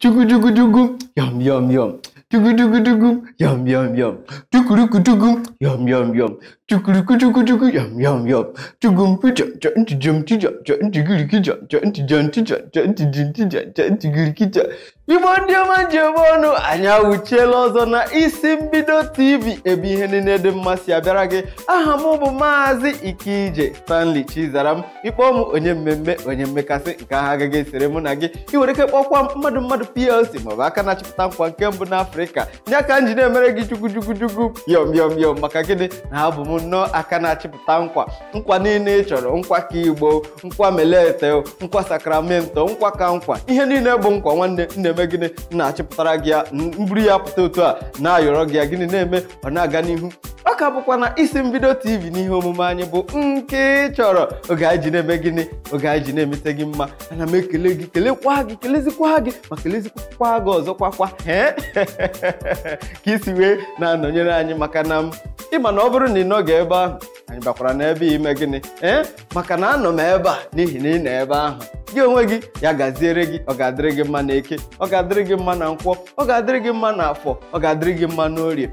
Chugudugudugu, yum yum yum. Chugudugudugu, yum yum yum. Chukurukudugu, yum yum yum. Chukurukudugudugu, yum yum yum. Chugumpu. Igbo ndị ọma ji eme ọnụ, anyị awụchiela ọzọ na Isi Mbido TV, ebe ihe niile dị mma si abịara gị. Aha m bụ Maazị Ikeije Stanley Chizaram. Ịkpọ m onye mmemme, onye mmekasị, nke ahụ agaghị esere mụ na gị. Ị nwere ike kpọkwa m mmadụ mmadụ PLC maọbụ aka na-achịpụta nkwa nke mbụ n'Afrịka. Nye aka m ji na-emere gị chukwu chukwu chukwu yọm yọm yọm. Maka gịnị? Na abụ m nnọọ aka na-achịpụta nkwa. Nkwa niile ị chọrọ, nkwa ka Igbo, nkwa melete, nkwa sakramento, nkwa ka nkwa, ihe niile bụ nkwa nwanne na-eme gịnị na-achịpụtara gị ya. Mburu ya pụta otu a na-ayọrọ gị ya, gịnị na-eme ọ na-aga n'ihu. Ọ ka bụkwa na Isi Mbido TV n'ihe omume anyị bụ nke ị chọrọ, oge anyị ji na-eme gịnị, oge anyị ji na-emete gị mma. Ana m ekele gị, kelekwa gị, kelezikwa gị, ma kelezikwa gị ọzọ kwakwa ka isi wee na-anọnyere anyị. Maka na ịma na ọ bụrụ na ị nọghị ebe ahụ, anyị bakwara n'ebe ime gịnị maka na anọ m ebe a n'ihi na ị nọ ebe ahụ. Gị onwe gị, ya gaziere gị, ọ ga-adịrị gị mma na eke, ọ ga-adịrị gị mma na nkwọ, ọ ga-adịrị gị mma na afọ, ọ ga-adịrị gị mma n'orie.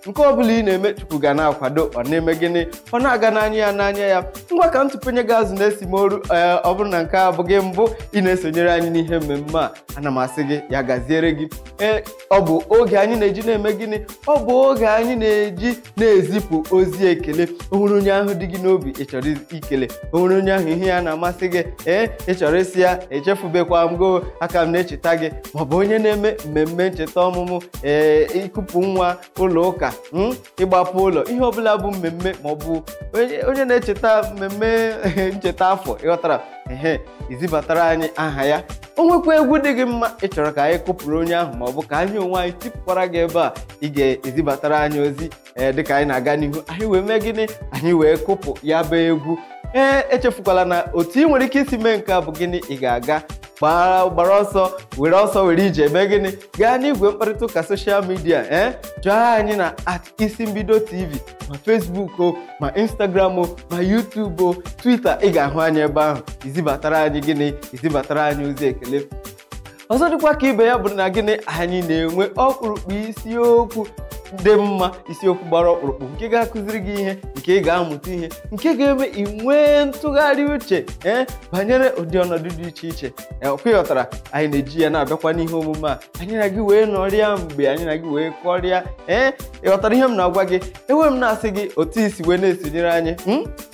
Nke ọ bụla ị na-eme, Chukwu ga na-akwado, ọ na-eme gịnị, ọ na-aga n'anya ya n'anya ya. Ngwa ka m tụpenye gị azụ na-esi m oru. Ee, ọ bụrụ na nke a abụghị mbụ ị na-esonyere anyị n'ihe mmemme a, ana m asị gị ya gaziere gị. Ee, ọ bụ oge anyị na-eji na-eme gịnị, ọ bụ oge anyị na-eji na-ezipụ ozi ekele. O nwere onye ahụ dị gị n'obi ị chọrọ ikele, o nwere onye ahụ ihe ya na-amasị gị, ee, ị chọrọ isi ya echefubekwa m go, aka m na-echeta gị, maọbụ onye na-eme mmemme ncheta ọmụmụ, ee, ịkụpụ nwa ụlọ ụka, ịgbapụ ụlọ, ihe ọbụla bụ mmemme, maọbụ onye na-echeta mmemme ncheta afọ, ịghọtara ehe, izibatara anyị aha ya. O nwekwa egwu dị gị mma ị chọrọ ka anyị kụpụrụ onye ahụ, maọbụ ka anyị onwe anyị tipụkwara gị ebe a, ị ga-ezibatara anyị ozi. Ee, dịka anyị na-aga n'ihu, anyị wee mee gịnị, anyị wee kụpụ ya bụ egwu. Ee, echefukwala na otu ị nwere ike isi mee nke a bụ gịnị, ị ga-aga gbara ọsọ, were ọsọ were ije mee gịnị, gaa n'igwe mkparịta ụka soshal midia, ee, chọọ anyị na @isimbidotv, ma Facebook o, ma Instagram o, ma YouTube o, Twitter, ị ga-ahụ anyị ebe ahụ. Izibatara anyị gịnị, izibatara anyị ozi ekele. Ọzọ dịkwa ka ibe ya bụ na gịnị, anyị na-enwe ọkpụrụkpụ isiokwu dị mma, isiokwu gbara ọkpụrụkpụ nke ga-akụziri gị ihe, nke ị ga-amụta ihe, nke ga-eme ị nwee ntụgharị uche ee banyere ụdị ọnọdụ dị iche iche. Ọkwa ịghọtara, anyị na-eji ya na-abịakwa n'ihe omume a, anyị na gị wee nọrịa mgbe anyị na gị wee kọrịa. Ee, ịghọtara ihe m na-agwa gị? Enwe m na-asị gị otu isi wee na-esonyere anyị,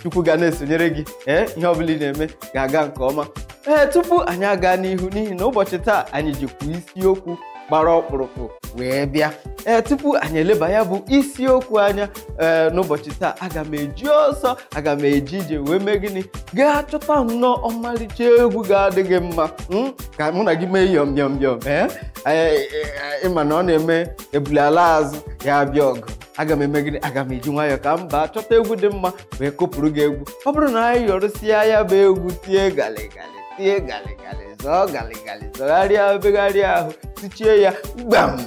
Chukwu ga na-esonyere gị. Ee, ihe ọbụla ị na-eme ga-aga nke ọma. Ee, tupu anyị aga n'ihu, n'ihi na ụbọchị taa anyị jikwa isiokwu gbara ọkpụrụkpụ wee bịa. Ee, tupu anyị eleba ya bụ isiokwu anya, ee, n'ụbọchị taa, aga m eji ọsọ, aga m eji ije wee mee gịnị, gaa chọta nnọọ ọmalịcha egwu ga-adị gị mma ka mụ na gị mee yọm yọm yọm. Ee, ịma na ọ na-eme ebule ala azụ ya bịa ọgụ. Aga m eme gịnị, aga m eji nwayọọ ka m baa chọta egwu dị mma wee kụpụrụ gị egwu. Ọ bụrụ na anyị yọrụsịa ya bụ egwu, tie galịgalị, tie galịgalị, zọọ galịgalị, zọgharịa obegharịa ahụ, tichie ya gbam,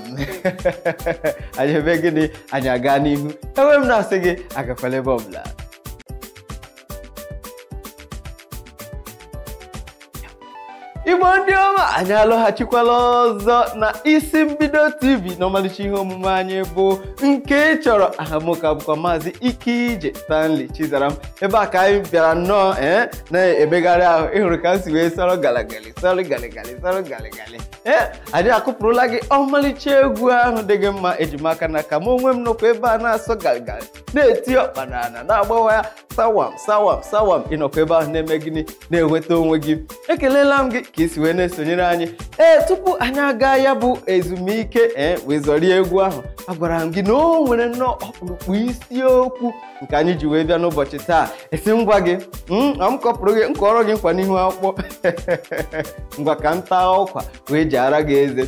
anyị eme gịnị, anyị aga n'ihu. Enwe m na-asị gị agakwala ebe ọbụla. Igbo ndị ọma, anyị alọghachikwala ọzọ na Isi Mbido TV n'ọmalịcha ihe omume anyị bụ nke ị chọrọ. Aha m ka bụkwa Maazị Ikeije Stanley Chizaram. Ebe a ka anyị bịara nnọọ ee na-emegharị ahụ. Ịhụrụ ka m si wee sọrọ galagali, sọrọ galigali, sọrọ galigali. Ee, anyị akụpụrụla gị ọmalịcha egwu ahụ dị gị mma. Eji m aka na ka m onwe m nọkwa ebe a na-asọ galigali, na-eti ọkpa n'ala, na-agbawa ya sawam sawam sawam. Ịnọkwa ebe ahụ na-eme gịnị, na-enweta onwe gị. Ekelela m gị ka isi wee na-esonyere anyị. Ee, tupu anyị aga ya bụ ezumike, ee, wee zọrie egwu ahụ, agwara m gị na o nwere nnọọ ọkpụrụkpụ isiokwu nke anyị ji wee bịa n'ụbọchị taa. Esi ngwa gị, m kọpụrụ gị, m kọrọ gị nkwa n'ihu akwụkwọ, ngwa ka m taa ọkwa wee ji ara gị eze.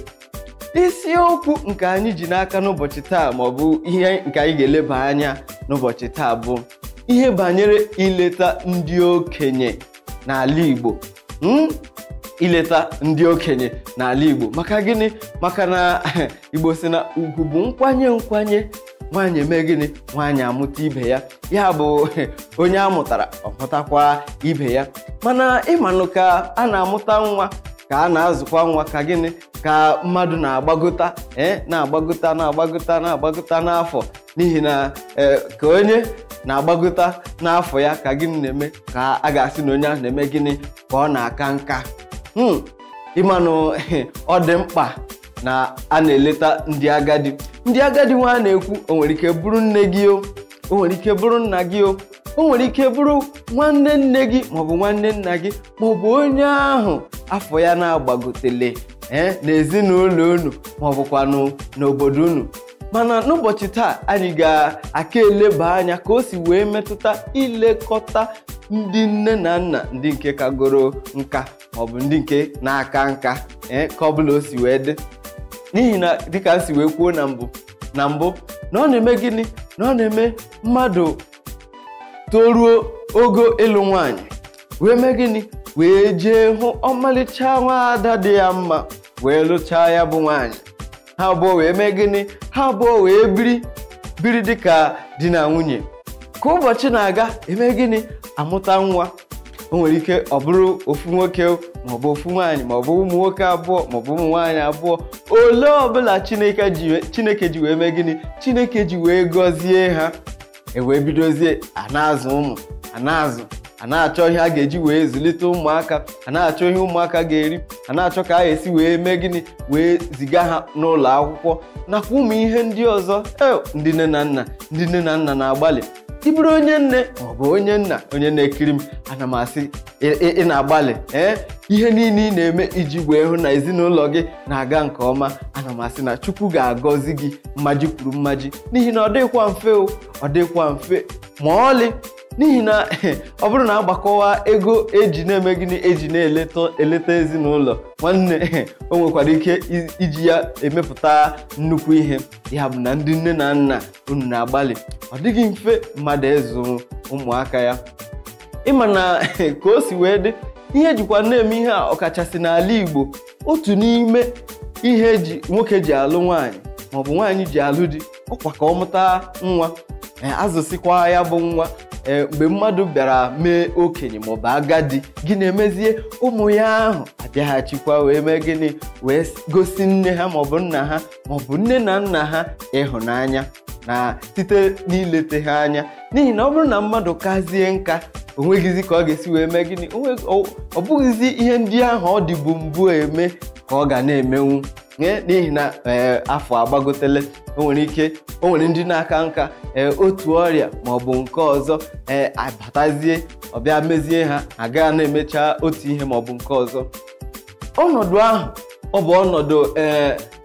Isiokwu nke anyị ji n'aka n'ụbọchị taa, ma ọ bụ ihe nke anyị ga-eleba anya n'ụbọchị taa, bụ ihe banyere ileta ndị okenye n'ala Igbo. Ileta ndị okenye n'ala Igbo. Maka gịnị? Maka na Igbo si na ugwu bụ nkwanye nkwanye, nwaanyị eme gịnị, nwaanyị amụta ibe ya, ya bụ onye amụtara ọ mụtakwa ibe ya. Mana ịmanụ ka a na-amụta nwa ka ka a na-azụkwa nwa ka gịnị ka mmadụ na-agbagota na-agbagota na-agbagota na-agbagota n'afọ n'ihi na ka onye na-agbagota n'afọ ya ka gịnị na-eme ka a ga-asị na onye ahụ na-eme gịnị ka ọ na-aka nka. Ịmanụ ọ dị mkpa na a na-eleta ndị agadi. Ndị agadi nwa na-ekwu, o nwere ike bụrụ nne gị, o nwere ike bụrụ nna gị, o nwere ike bụrụ nwanne nne gị maọbụ nwanne nna gị maọbụ onye ahụ afọ ya na-agbagotele n'ezinụlọ unu maọbụkwanụ n'obodo unu. Mana n'ụbọchị taa anyị ga-aka eleba anya ka o si wee metụta ilekọta ndị nne na nna ndị nke kagoro nka maọbụ ndị nke na-aka nka, ka ọbụla o si wee dị. N'ihi na dịka m si wee kwuo na mbụ na ọ na-eme gịnị na ọ na-eme mmadụ toruo ogo ịlụ nwaanyị wee mee gịnị wee jee hụ ọmalịcha nwaada dị ya mma wee lụchaa ya bụ nwaanyị. Ha abụọ wee mee gịnị, ha abụọ wee biri dịka di na nwunye. Ka ụbọchị na-aga eme gịnị amụta nwa. O nwere ike ọ bụrụ ofu nwoke maọbụ ofu nwaanyị maọbụ ụmụ nwoke abụọ maọbụ ụmụ nwaanyị abụọ, ole ọbụla Chineke ji wee mee gịnị Chineke ji wee gọzie ha, e wee bidozie a na-azụ ụmụ, a na-azụ, a na-achọ ihe a ga-eji wee zụlite ụmụaka, a na-achọ ihe ụmụaka ga-eri, a na-achọ ka a ga-esi wee mee gịnị wee ziga ha n'ụlọ akwụkwọ nakwa ụmụ ihe ndị ọzọ. Ndị nne na nna, ndị nne na nna na-agbalị. Ị bụrụ onye nne maọbụ onye nna, onye na-ekiri m, ana m asị ị na-agbalị ihe niile ị na-eme iji wee hụ na ezinụlọ gị na-aga nke ọma. Ana m asị na Chukwu ga-agọzi gị mmaji kwuru mmaji, n'ihi na ọ dịghịkwa mfe, ọ dịghịkwa mfe ma ọlị. N'ihi na ọ bụrụ na agbakọwa ego eji na-eme gịnị eji na-eleta ezinụlọ, nwanne, o nwekwara ike iji ya emepụta nnukwu ihe. Ya bụ na ndị nne na nna unu na-agbalị, ọ dịghị mfe mmadụ ịzụ ụmụaka ya. Ịma na ka o si wee dị, ihe ejikwa na-eme ihe a ọkachasị n'ala Igbo, otu n'ime ihe eji nwoke ji alụ nwaanyị maọbụ nwaanyị ji alụ di, ọkwa ka ọ mụta nwa, azụsịkwa ya bụ nwa. Mgbe mmadụ bịara mee okenye maọbụ agadi, gị na-emezie ụmụ ya ahụ abịaghachikwa wee mee gịnị wee gosi nne ha maọbụ nna ha maọbụ nne na nna ha ịhụnanya na site n'ilete ha anya. N'ihi na ọ bụrụ na mmadụ kazie nka, o nweghịzi ka ọ ga-esi wee mee gịnị, ọ bụghịzi ihe ndị ahụ ọ dịbu mbụ eme ka ọ ga na-emenwu. N'ihi na afọ agbagotele, o nwere ike o nwere ndị na-aka nka otu ọrịa maọbụ nke ọzọ abatazie ọbịa mezie ha agaghị na-emecha otu ihe maọbụ nke ọzọ. Ọnọdụ ahụ ọ bụ ọnọdụ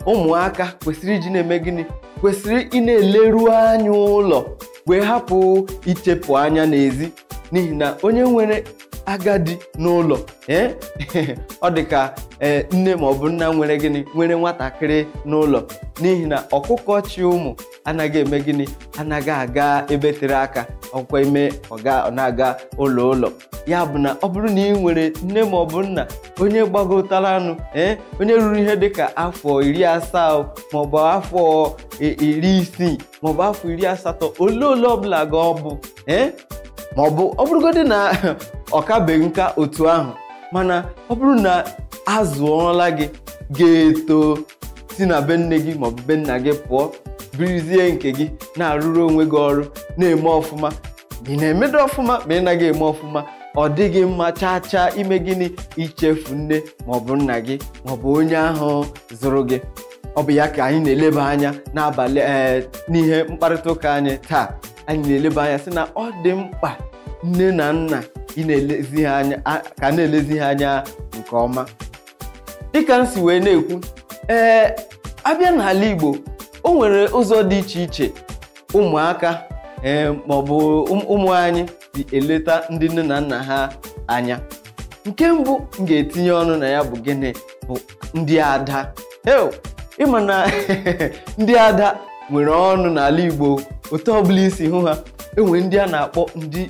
ụmụaka kwesịrị iji na-eme gịnị, kwesịrị ị na-eleru anya ụlọ wee hapụ ichepụ anya n'ezi. N'ihi na onye nwere agadi n'ụlọ ọ dị ka nne maọbụ nna nwere gịnị nwere nwatakịrị n'ụlọ. N'ihi na ọkụkọ chi ụmụ anaghị eme gịnị anaghị aga ebe tere aka, ọkwa ime ọ na-aga ụlọ ụlọ. Ya bụ na ọ bụrụ na ị nwere nne maọbụ nna onye gbagotara anụ, onye ruru ihe dịka afọ 70 maọbụ afọ 60 maọbụ afọ 80, ole ole ọbụla ga ọ bụ, maọbụ ọ bụrụgodị na ọ kabeghị nka otu ahụ, mana ọ bụrụ na azụọla gị ga-eto si na be nne gị maọbụ be nna gị pụọ, birizie nke gị, na-arụrụ onwe gị ọrụ, na-eme ọfụma, ị na-emedo ọfụma ma ị naghị eme ọfụma, ọ dịghị mma chaa chaa ime gịnị ichefu nne maọbụ nna gị maọbụ onye ahụ zụrụ gị. Ọ bụ ya ka anyị na-eleba anya n'abalị n'ihe mkparịta ụka anyị taa. Anyị na-eleba anya sị na ọ dị mkpa nne na nna ị na-elezi ha anya, ka na-elezi ha anya nke ọma. Dịka m si wee na-ekwu, abịa n'ala Igbo, o nwere ụzọ dị iche iche ụmụaka maọbụ ụmụ anyị si eleta ndị nne na nna ha anya. Nke mbụ m ga-etinye ọnụ na ya bụ gịnị bụ ndị ada. Ịma na ndị ada nwere ọnụ n'ala Igbo, otu ọbụla isi hụ ha, enwe ndị a na-akpọ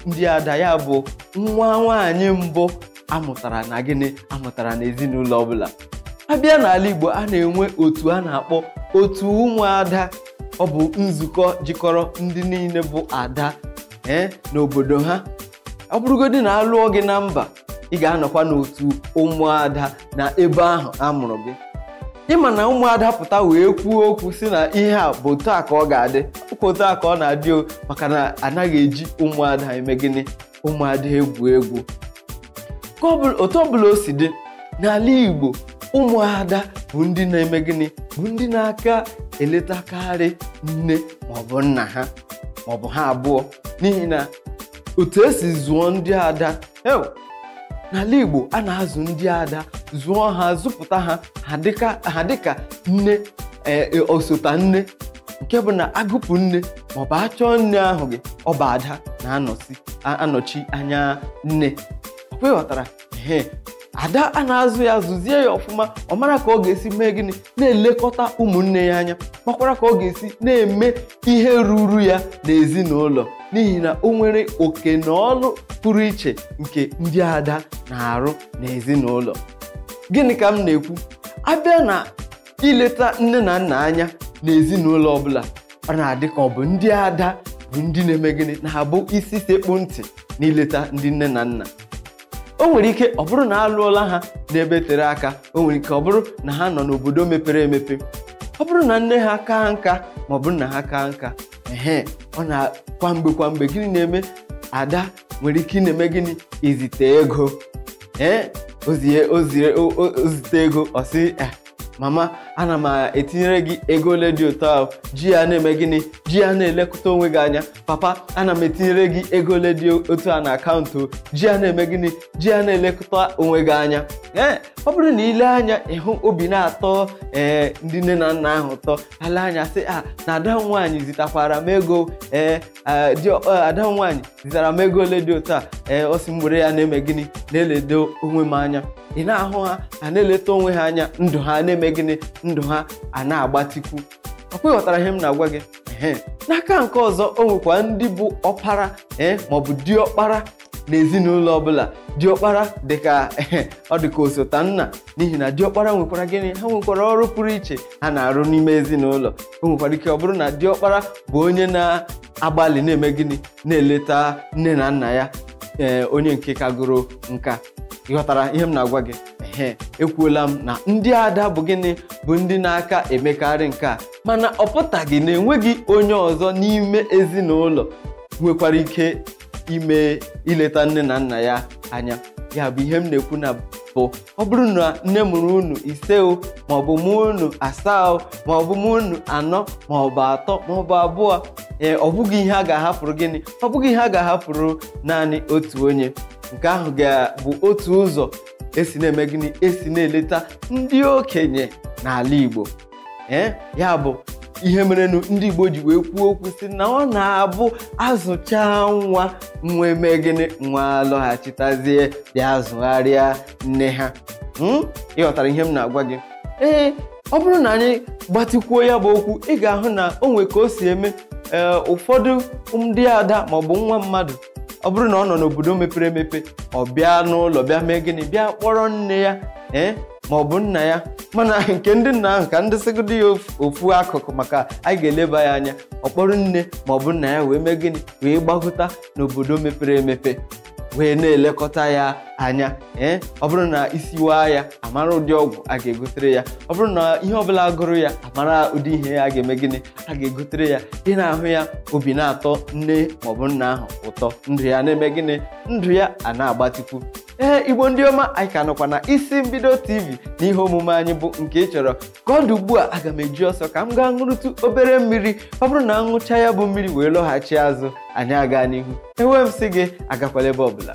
ndị ada, ya bụ nwa nwaanyị mbụ amụtara na gịnị amụtara n'ezinụlọ ọbụla. Abịa n'ala Igbo, a na-enwe otu a na-akpọ otu ụmụada. Ọ bụ nzukọ jikọrọ ndị niile bụ ada n'obodo ha. Ọ bụrụgodị na alụọ gị na mba, Ị ga-anọkwa n'otu ụmụada na ebe ahụ a mụrụ gị. Ịma na ụmụada pụta wee kwuo okwu si na ihe a bụ otu a ka ọ ga-adị, ọkwa otu a ka ọ na-adị o, maka na anaghị eji ụmụada eme gịnị, ụmụada egwu egwu. Ka otu ọbụla o si dị n'ala Igbo, ụmụada bụ ndị na-eme gịnị, bụ ndị na-aka eletakarị nne maọbụ nna ha maọbụ ha abụọ, n'ihi na otu esi zụọ ndị ada n'ala Igbo, a na-azụ ndị ada, zụọ ha, zụpụta ha, ha dịka nne osota nne, nke bụ na agụpụ nne maọbụ achọọ nne ahụ gị, ọ bụ ada na-anọchi anya nne. Ọkwa ịghọtara? Ee, ada a na-azụ ya, zụzie ya ọfụma, ọ mara ka ọ ga-esi mee gịnị, na-elekọta ụmụnne ya anya, makwara ka ọ ga-esi na-eme ihe ruru ya n'ezinụlọ, n'ihi na o nwere oke na ọlụ pụrụ iche nke ndị ada na-arụ n'ezinụlọ. Gịnị ka m na-ekwu? Abịa na ileta nne na nna anya n'ezinụlọ ọbụla, ọ na-adị ka ọ bụ ndị ada bụ ndị na-eme gịnị, na-abụ isi sekpụ ntị n'ileta ndị nne na nna. O nwere ike ọ bụrụ na alụọla ha n'ebe tere aka, o nwere ike ọ bụrụ na ha nọ n'obodo mepere emepe, ọ bụrụ na nne ha kaa nka maọbụ nna ha kaa nka, ehe, ọ na kwamgbe kwamgbe gịnị na-eme, ada nwere ike ị na-eme gịnị, izite ego. Ee, ozite ego, ọ sị mama, ana m etinyere gị ego ole dị ụtọ ahụ, ji ya na-eme gịnị, ji ya na-elekọta onwe gị anya. Papa, ana m etinyere gị ego ole dị otu a na akaụntụ, ji ya na-eme gịnị, ji ya na-elekọta onwe gị anya. Ee, ọ bụrụ na ile anya ịhụ obi na-atọ ee ndị nne na nna ahụ ụtọ, ale anya sị a na ada m nwaanyị zitakwara m ego, ee ada m nwaanyị zitara m ego ole dị otu a, ee ọ sị m were ya na-eme gịnị, na-eledo onwe m anya. Ị na-ahụ ha a na-eleta onwe ha anya, ndụ ha na-eme gịnị, ndụ ha a na-agbatikwu. Ọkwa ịghọtara ihe m na-agwa gị? Ee, n'aka nke ọzọ, o nwekwa ndị bụ ọpara ee maọbụ diọkpara n'ezinụlọ ọbụla. Diọkpara dịka ọ dịka osota nna, n'ihi na diọkpara nwekwara gịnị, ha nwekwara ọrụ pụrụ iche ha na-arụ n'ime ezinụlọ. O nwekwara ike ọ bụrụ na diọkpara bụ onye na-agbalị na-eme gịnị, na-eleta nne na nna ya, ee onye nke kagoro nka. Ịghọtara ihe m na-agwa gị? Ee, ekwuola m na ndị ada bụ gịnị, bụ ndị na-aka emekarị nke a, mana ọ pụtaghị na enweghị onye ọzọ n'ime ezinụlọ nwekwara ike ime ileta nne na nna ya anya. Ya bụ ihe m na-ekwu na bụ ọ bụrụ na nne mụrụ unu 5 o, maọbụ mụ unu 7 o, maọbụ mụ unu 4, maọbụ 3, maọbụ 2, ee ọ bụghị ihe a ga-ahapụrụ gịnị, ọ bụghị ihe a ga-ahapụrụ naanị otu onye. Nke ahụ ga-abụ otu ụzọ esi na-eme gịnị, esi na-eleta ndị okenye n'ala Igbo. Ee, ya bụ ihe merenụ ndị Igbo ji wee kwuo okwu sị na ọ na-abụ azụchaa nwa, nwa eme gịnị, nwa lọghachitazie bịa zụgharịa nne ha. Ịghọtara ihe m na-agwa gị? Ee, ọ bụrụ na anyị gbatịkwuo ya bụ okwu, ị ga-ahụ na o nwe ka o si eme. Ee, ụfọdụ ndị ada maọbụ nwa mmadụ, ọ bụrụ na ọ nọ n'obodo mepere emepe, ọ bịa n'ụlọ bịa mee gịnị, bịa kpọrọ nne ya ee maọbụ nna ya. Mana nke ndị nna ahụ ka ndị sịgodi ya ofu akụkụ, maka anyị ga-eleba ya anya, ọ kpọrọ nne maọbụ nna ya wee mee gịnị, wee gbagota n'obodo mepere emepe wee na-elekọta ya anya. Ee, ọ bụrụ na isi waa ya, amara ụdị ọgwụ a ga-egotere ya. Ọ bụrụ na ihe ọbụla gụrụ ya, amara ụdị ihe a ga-eme gịnị, a ga-egotere ya. Ị na-ahụ ya, obi na-atọ nne maọbụ nna ahụ ụtọ, ndụ ya na-eme gịnị, ndụ ya a na-agbatikwu. Ee, Igbo ndị ọma, anyị ka nọkwa na Isi Mbido TV n'ihe omume anyị bụ nke ị chọrọ. Ka ọ dị ugbu a, aga m eji ọsọ ka m gaa ṅụrụtụ obere mmiri. Ọ bụrụ na ṅụcha ya bụ mmiri wee lọghachi azụ, anyị aga n'ihu. Enwe m sị gị agakwala ebe ọbụla.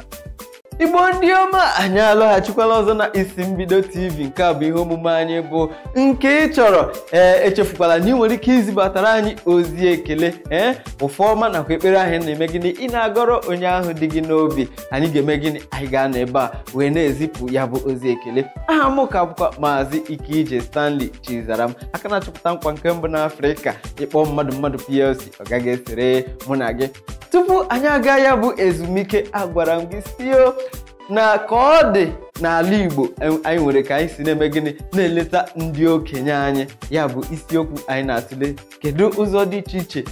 Igbo ndị ọma, anyị alọghachikwala ọzọ na Isi Mbido TV. Nke a bụ ihe omume anyị bụ nke ị chọrọ. Ee, echefukwala na ị nwere ike izibatara anyị ozi ekele, ee ụfọma nakwa ekpere ahụ na-eme gịnị, ị na-agọrọ onye ahụ dị gị n'obi. Anyị ga-eme gịnị, anyị ga-anọ ebe a wee na-ezipụ ya bụ ozi ekele. Aha m ka bụkwa Maazị Ikeije Stanley Chizaram, aka na-achọpụta nkwa nke mbụ n'Afrịka ịkpọ mmadụ PLC, ọ gaghị esere mụ na gị. Tupu anyị aga ya bụ ezumike, agwara m gị sio na ka ọ dị n'ala Igbo, anyị nwere ka anyị si na-eme gịnị, na-eleta ndị okenye anyị. Ya bụ isiokwu anyị na-atụle, kedu ụzọ dị iche iche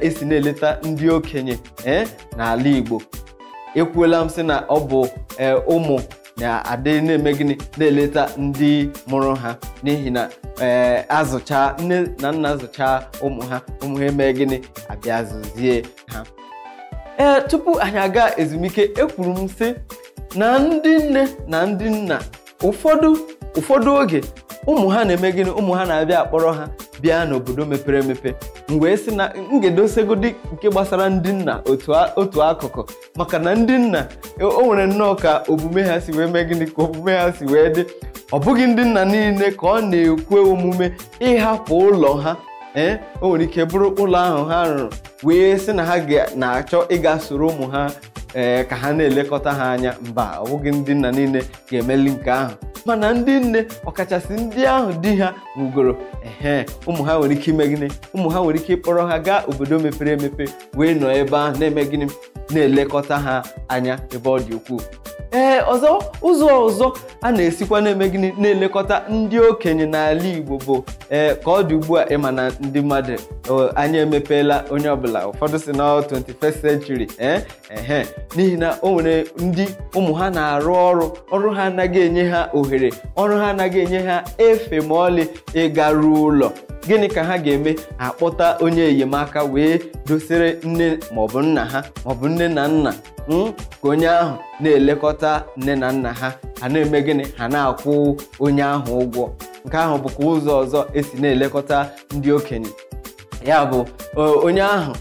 esi na-eleta ndị okenye n'ala Igbo. Ekwuola m sị na ọ bụ ụmụ na-adị na-eme gịnị, na-eleta ndị mụrụ ha, n'ihi na ee azụcha nne na nna zụcha ụmụ ha, ụmụ ha eme gịnị, abịa zụzie ha. Ee, tupu anyị aga ezumike, ekwuru m sị na ndị nne na ndị nna ụfọdụ oge ụmụ ha na-eme gịnị, ụmụ ha na-abịa akpọrọ ha bịa n'obodo mepere emepe. M wee sị na m ga-edosegodi nke gbasara ndị nna otu akụkụ, maka na ndị nna o nwere nnọọ ka omume ha si wee mee gịnị, ka omume ha si wee dị. Ọ bụghị ndị nna niile ka ọ na-ekwe omume ịhapụ ụlọ ha. Ee, o nwere ike bụrụ ụlọ ahụ ha rụrụ wee sị na ha na-achọ ịga soro ụmụ ha ee ka ha na-elekọta ha anya. Mba, ọ bụghị ndị nna niile ga-emeli nke ahụ, mana ndị nne, ọkachasị ndị ahụ di ha nwugoro, ehe, ụmụ ha nwere ike ime gịnị, ụmụ ha nwere ike ịkpọrọ ha gaa obodo mepere emepe wee nọ ebe ahụ na-eme gịnị, na-elekọta ha anya ebe ọ dị ukwuu. Ee, ọzọ, ụzọ ọzọ a na-esikwa na-eme gịnị, na-elekọta ndị okenye n'ala Igbo bụ ee ka ọ dị ugbu a, ịma na ndị mmadụ anya emepeela onye ọbụla, ụfọdụ si na 21st century. Ee ehe, n'ihi na o nwere ndị ụmụ ha na-arụ ọrụ ha anaghị enye ha ohere, ọrụ ha anaghị enye ha efe ma ọlị ịgaru ụlọ. Gịnị ka ha ga-eme? Akpọta onye enyemaka wee dosere nne maọbụ nna ha maọbụ nne na nna, ka onye ahụ na-elekọta nne na nna ha. Ha na-eme gịnị? Ha na-akwụ onye ahụ ụgwọ. Nke ahụ bụkwa ụzọ ọzọ esi na-elekọta ndị okenye. Ya bụ onye ahụ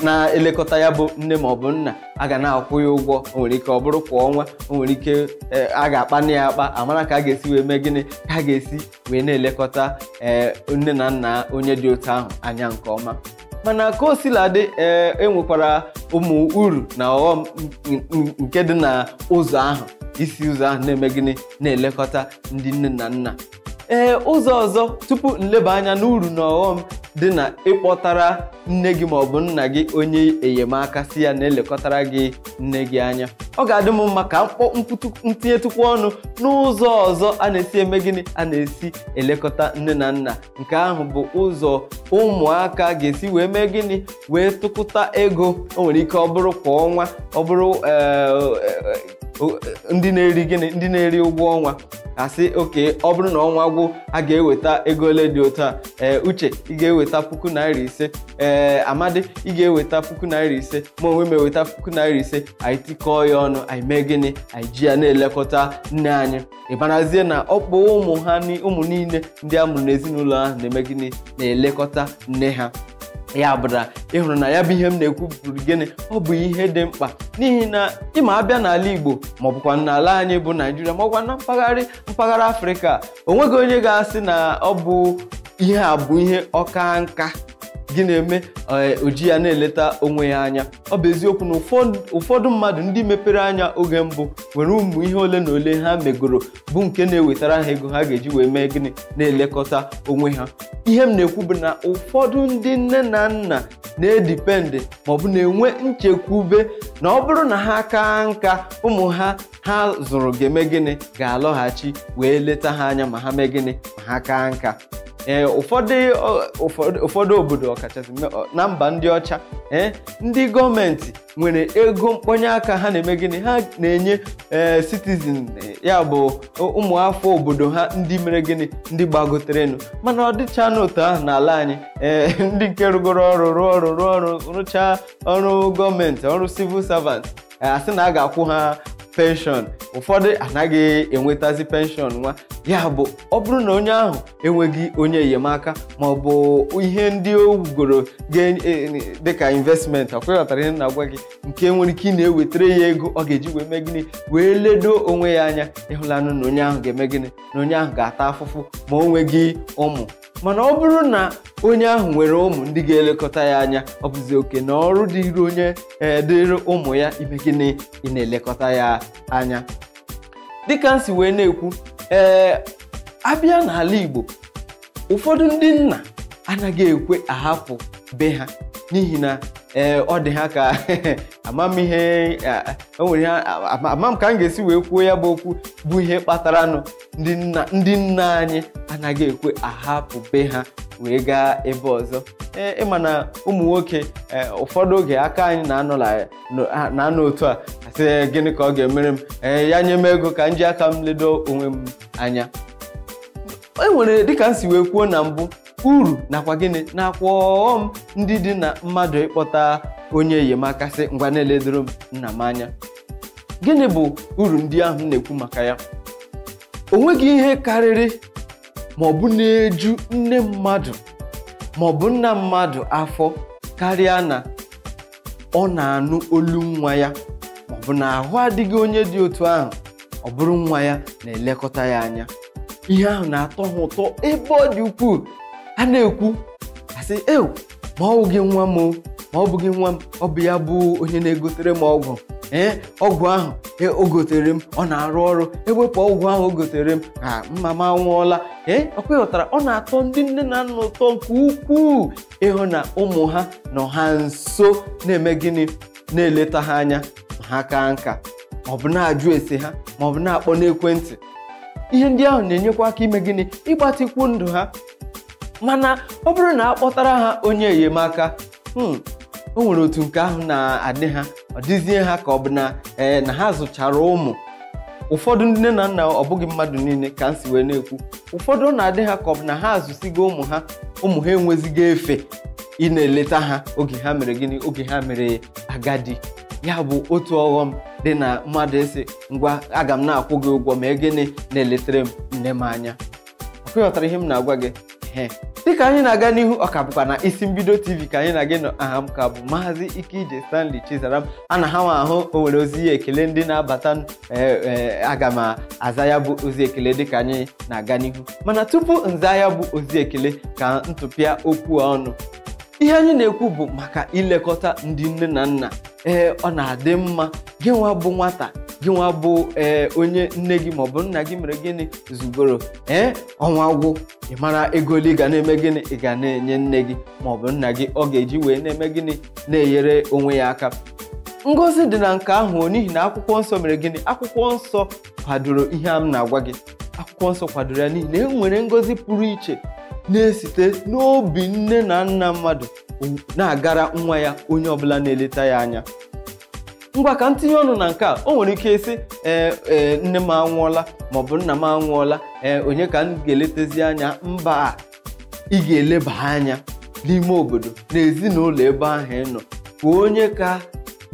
na-elekọta ya bụ nne maọbụ nna, a ga na-akwụ ya ụgwọ. O nwere ike ọ bụrụ kwa ọnwa, o nwere ike a ga-akpa ya akpa, amara ka a ga-esi wee mee gịnị, ka a ga-esi wee na-elekọta nne na nna onye dị otu ahụ anya nke ọma. Mana ka o sila dị, ee, enwekwara ụmụ uru na ọghọm nke dị na ụzọ ahụ, isi ụzọ ahụ na-eme gịnị, na-elekọta ndị nne na nna. Ee, ụzọ ọzọ tupu nleba anya n'uru na ọghọm dị na ịkpọtara nne gị maọbụ nna gị onye enyemaka si ya na-elekọtara gị nne gị anya, ọ ga-adị m mma ka ntinyetụkwa ọnụ n'ụzọ ọzọ a na-esi eme gịnị, a na-esi elekọta nne na nna. Nke ahụ bụ ụzọ ụmụaka ga-esi wee mee gịnị, wee tụkụta ego. O nwere ike ọ bụrụ kwa ọnwa, ọ bụrụ ndị na-eri gịnị, ndị na-eri ụgwọ ọnwa, asị oke ọ bụrụ na ọnwa gwụ a ga-eweta ego ole dị otu a. Ee, Uche, ị ga-eweta ₦5,000. Ee, Amadi, ị ga-eweta ₦5,000. Ma onwe m eweta ₦5,000. Anyị tikọọ ya ọnụ, anyị mee gịnị, anyị ji ya na-elekọta nne anyị. Ị marazie na ọkpụ ụmụ ha, ụmụ niile ndị a mụrụ n'ezinụlọ ahụ na-eme gịnị, na-elekọta nne ha. Ya bụ na ị hụrụ na ya bụ ihe m na-ekwu bụrụ gịnị, ọ bụ ihe dị mkpa, n'ihi na ịma abịa n'ala Igbo maọbụkwa n'ala anyị bụ Naijiria maọbụkwa na mpaghara Afrịka, o nweghị onye ga-asị na ọ bụ ihe a bụ ihe ọka nka gị na-eme oji ya na-eleta onwe ya anya. Ọ bụ eziokwu na ụfọdụ mmadụ ndị mepere anya oge mbụ nwere ụmụ ihe ole na ole ha megoro bụ nke na-ewetara ha ego ha ga-eji wee mee gịnị, na-elekọta onwe ha. Ihe m na-ekwu bụ na ụfọdụ ndị nne na nna na-edipendị maọbụ na-enwe nchekwube na ọ bụrụ na ha kaa nka, ụmụ ha ha zụrụ ga-eme gịnị, ga-alọghachi wee leta ha anya ma ha mee gịnị, ma ha kaa nka. Ee, ụfọdụ obodo, ọkachasị na mba ndị ọcha, ee, ndị gọọmenti nwere ego mkpọnye aka ha na-eme gịnị, ha na-enye citizen, ya bụ ụmụafọ obodo ha ndị mere gịnị, ndị gbagoterenụ. Mana ọ dịcha n'otu ahụ n'ala anyị. Ee, ndị nke rụgoro ọrụ rụọ ọrụ rụọ ọrụ rụchaa ọrụ gọọmenti, ọrụ civil servant, asị na a ga-akwụ ha penshọn, ụfọdụ anaghị enwetazi penshọn nwa. Ya bụ ọ bụrụ na onye ahụ enweghị onye enyemaka ma ọ bụ ihe ndị o wugoro dịka investment, ọ kweghọtara ihe na-agwa gị, nke nwere ike ị na-ewetara ya ego ọ ga-eji wee mee gịnị, wee ledo onwe ya anya, ịhụlanụ na onye ahụ ga-eme gịnị, na onye ahụ ga-ata afụfụ ma o nweghị ụmụ. Mana ọ bụrụ na onye ahụ nwere ụmụ ndị ga-elekọta ya anya, ọ bụzi oke na ọrụ dịrị onye dịrị ụmụ ya ime gịnị, ị na-elekọta ya anya. Dịka m si wee na-ekwu, ee, abịa n'ala Igbo, ụfọdụ ndị nna anaghị ekwe ahapụ be ha, n'ihi na ee, ọ dị ha ka amamihe o nwere amam ka m ga-esi wee kwuo ya bụ okwu bụ ihe kpataranụ ndị nna anyị anaghị ekwe ahapụ be ha. wee gaa ebe ọzọ. Ee, ịma na ụmụ nwoke ụfọdụ oge aka anyị na-anọ otu a, asị gịnị ka ọ ga-emere m, ee ya nye m ego ka m ji aka m ledo onwe m anya. E nwere, dịka m si wee kwuo na mbụ, uru nakwa gịnị nakwa ọghọm ndị dị na mmadụ ịkpọta onye enyemaka sị ngwa na-eledoro m nna m anya. Gịnị bụ uru ndị ahụ m na-ekwu maka ya? O nweghị ihe karịrị ma ọ bụ na-eju nne mmadụ ma ọ bụ nna mmadụ afọ karịa na ọ na-anụ olu nwa ya, ma ọ bụ na ahụ adịghị onye dị otu ahụ, ọ bụrụ nwa ya na-elekọta ya anya. Ihe ahụ na-atọ ha ụtọ ebe ọ dị ukwuu. A na-ekwu asị, ew, ma ọ bụghị nwa m, ma ọ bụghị nwa m, ọ bụ ya bụ onye na-egotere m ọgwụ. Ee, ọgwụ ahụ o gotere m, ọ na-arụ ọrụ. Ewepụ ọgwụ ahụ o gotere m, ka mma m anwụọla. Ee, ọ kweghọtara, ọ na-atọ ndị nne na nna ụtọ nke ukwuu ịhụ na ụmụ ha nọ ha nso na-eme gịnị, na-eleta ha anya ma ha kaa nka, ma ọ bụ na-ajụ ese ha, ma ọ bụ na-akpọ n'ekwentị. Ihe ndị ahụ na-enyekwa aka ime gịnị, ịgbatịkwu ndụ ha. Mana ọ bụrụ na a kpọtara ha onye enyemaka, o nwere otu nke ahụ na-adị ha, ọ dịzie ha ka ọ bụ na na ha zụchara ụmụ. Ụfọdụ nne na nna, ọ bụghị mmadụ niile ka m si wee na-ekwu, ụfọdụ na-adị ha ka ọ bụ na ha azụsigo ụmụ ha, ụmụ ha enwezigo efe ị na-eleta ha oge ha mere gịnị, oge ha mere agadi. Ya bụ otu ọghọm dị na mmadụ isi ngwa aga m na-akwụ gị ụgwọ ma gịnị na-eletere m nne m anya. Ọ kweghọtara ihe m na-agwa gị? Dịka anyị na-aga n'ihu, ọ ka bụkwa na Isi Mbido TV ka anyị na-aga nọ. Aha m ka bụ Maazị Ikeije Stanley Chizaram. A na ha nwa ahụ o nwere ozi ekele ndị na-abata, aga m aza ya bụ ozi ekele dịka anyị na-aga n'ihu. Mana tupu nza ya bụ ozi ekele, ka ntụpịa okwu ọnụ. Ihe anyị na-ekwu bụ maka ilekọta ndị nne na nna. Ee, ọ na-adị mma gị nwa bụ nwata, gị nwa bụ onye nne gị maọbụ nna gị mere gịnị zugoro, ee ọnwa gwụ, ị mara ego ole ị ga na-eme gịnị, ị ga na-enye nne gị maọbụ nna gị, ọ ga-eji wee na-eme gịnị, na-enyere onwe ya aka. Ngọzi dị na nke ahụ, n'ihi na akwụkwọ nsọ mere gịnị, akwụkwọ nsọ kwadoro ihe a m na-agwa gị. Akwụkwọ nsọ kwadoro ya n'ihi na e nwere ngọzi pụrụ iche na-esite n'obi nne na nna mmadụ na-agara nwa ya, onye ọbụla na-eleta ya anya. Ngwa ka m tinye ọnụ na nke a, o nwere ike ịsị ee nne m anwụọla maọbụ nna m anwụọla, ee onye ka m ga-eletezi anya? Mba, ị ga-eleba anya n'ime obodo na ezinụlọ ebe ahụ ị nọ, ka onye ka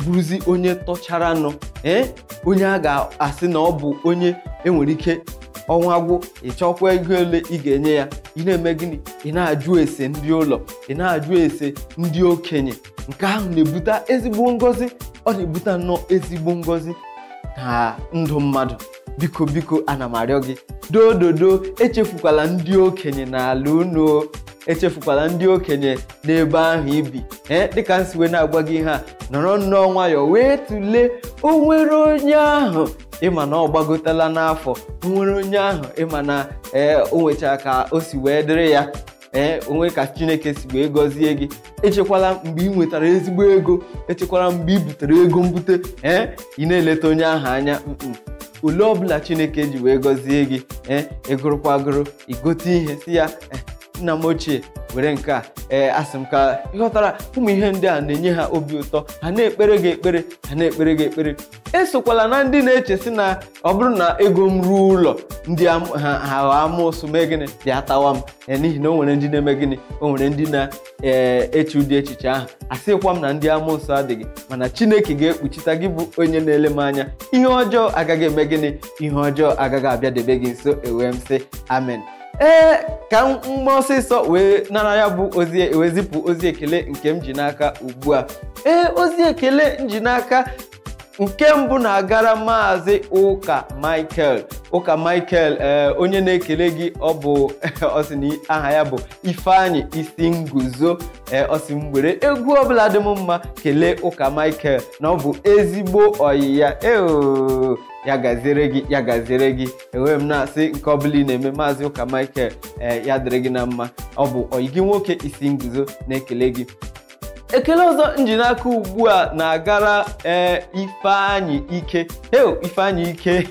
bụrụzi onye tọchara nụ, ee onye a ga-asị na ọ bụ onye enwere ike ọnwa gwụ ịchọkwa ego ole ị ga-enye ya. Ị na-eme gịnị, ị na-ajụ ese ndị ụlọ, ị na-ajụ ese ndị okenye. Nke ahụ na-ebute ezigbo ngọzi, ọ na-ebute nnọọ ezigbo ngọzi na ndụ mmadụ. Biko biko, ana m arịọ gị dododo, echefukwala ndị okenye n'ala unu, echefukwala ndị okenye n'ebe ahụ ibi. Ee, dịka m si wee na-agwa gị ihe a, nọrọ nnọọ nwayọọ wee tụlee o nwere onye ahụ ịma na ọ gbagotela n'afọ, o nwere onye ahụ ịma na ee o nwechara ka o si wee dịrị ya, ee onwe ka Chineke si wee gọzie gị. Echekwala mgbe ị nwetara ezigbo ego, echekwala mgbe ị butere ego mbute, ee ị na-eleta onye ahụ anya. Ole ọbụla Chineke ji wee gọzie gị, ee ịgụrụkwa agụrụ igote ihe si ya, nna m ochie were nke a, ee asị m ka ịghọtara. Ụmụ ihe ndị a na-enye ha obi ụtọ, ha na-ekpere gị ekpere, ha na-ekpere gị ekpere. Esokwala na ndị na-eche sị na ọ bụrụ na ego m ruo ụlọ ndị ha amụsụ mee gịnị bịa tawa m, n'ihi na o nwere ndị na-eme gịnị, o nwere ndị na-eche ụdị echiche ahụ. Asịkwa m na ndị amụsụ adịghị, mana Chineke ga-ekpuchita gị bụ onye na-ele m anya. Ihe ọjọọ agaghị eme gịnị, ihe ọjọọ agaghị abịa debe gị nso. Ewee m sị amen. Ee, ka m ọsịsọ wee nara ya bụ ozi, wee zipụ ozi ekele nke m ji n'aka ugbu a. Ee, ozi ekele m ji n'aka nke mbụ na-agara Maazị Ụka Michael. Ụka Michael, ee onye na-ekele gị ọ bụ ọ sị na aha ya bụ Ifeanyị Isi Nguzo. Ee, ọ sị m were egwu ọbụla dị m mma kelee Ụka Michael na ọ bụ ezigbo ọyị ya. Ee, ya gaziere gị, ya gaziere gị. Enweghị m na-asị nke ọbụla ị na-eme Maazị Ụka Michael, ee ya dịrị gị na mma. Ọ bụ ọyị gị nwoke Isi Nguzo na-ekele gị. Ekele ọzọ nji n'aka ugbu a na-agara ee Ifeanyị Ike. Heo Ifeanyị Ike,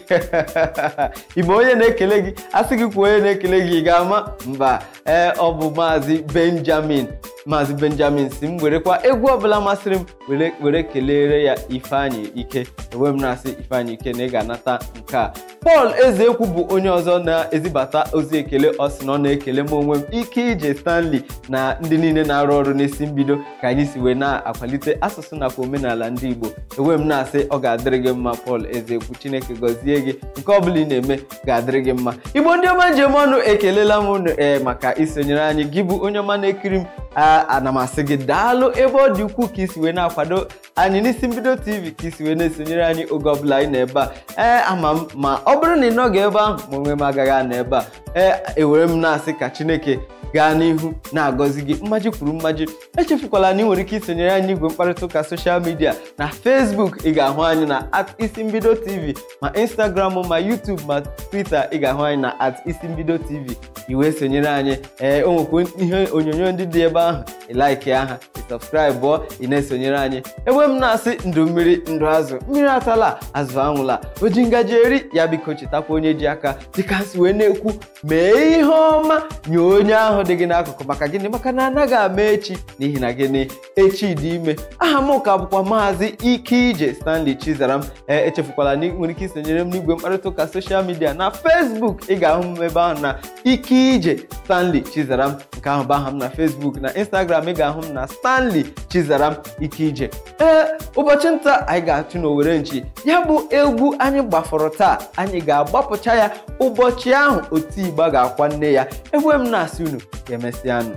ị ma onye na-ekele gị? Asị gị kwuo onye na-ekele gị, ị ga-ama mba. Ee, ọ bụ Maazị Benjamin. Maazị Benjamin si m werekwa egwu ọbụla masịrị m were kelere ya Ifeanyị Ike. Enwe m na-asị Ifeanyị Ike na ị ga-anata nke a. Paul Ezeekwu bụ onye ọzọ na-ezibata ozi ekele. Ọ sị na ọ na-ekele m onwe m, Ike Ije Stanley, na ndị niile na-arụ ọrụ n'isi mbido, ka anyị si wee na-akwalite asụsụ nakwa omenala ndị Igbo. Enwe m na-asị ọ ga-adịrị gị mma, Paul Ezeekwu. Chineke gọzie gị, nke ọbụla ị na-eme ga-adịrị gị mma. Igbo ndị ọma njem ọnụ, ekelela m unu ee maka isonyere anyị. Gị bụ onye ọma na-ekiri m, ana m asị gị daalụ ebe ọ dị ukwuu ka isi wee na-akwado anyị n'isi mbido TV, ka isi wee na-esonyere anyị oge ọbụla anyị nọ ebe a. Ee, ama m ma ọ bụrụ na ị nọghị ebe ahụ, ma onwe m agaghị anọ ebe a. Ee, ewere m na-asị ka Chineke gaa n'ihu na-agọzi gị mmaji kwuru mmaji. Echefukwala na ị nwere ike isonyere anyị n'igwe mkparịta ụka social media. Na Facebook, ị ga-ahụ anyị na @isimbidotv, ma Instagram, ma YouTube, ma Twitter, ị ga-ahụ anyị na @isimbidotv. I wee sonyere anyị. Ee, o nwekwa ihe onyonyo ndị dị ebe ahụ, ị like aha, ị subscribe, ị na-esonyere anyị. Ebe m na-asị ndụ mmiri, ndụ azụ, mmiri atala, azụ anwụla, o ji ngaji eri ya. Biko chetakwa onye ji aka, dịka si wee na-ekwu, mee ihe ọma nye onye ahụ dị gị n'akụkụ. Maka gịnị? Maka na anaghị ama echi, n'ihi na gịnị? Echi dị ime. Aha m ka bụkwa Maazị Ike Ije Stanley Chizaram. Ee, echefukwala na ị nwere ike isonyere m n'igwe mkparịta ụka social media. Na Facebook, ị ga-ahụ m ebe ahụ na Ike Ije Stanley Chizaram. Nke ahụ bụ aha m na Facebook. Na Instagram, ị ga-ahụ m na Stanley Chizaram Ike Ije. Ee, ụbọchị nta anyị ga-achụ n'Owere nchi. Ya bụ egwu anyị gbafọrọ taa, anyị ga-agbapụcha ya ụbọchị ahụ otu igba ga-akwa nne ya. Egwe m na-asị unu ka emesịanụ.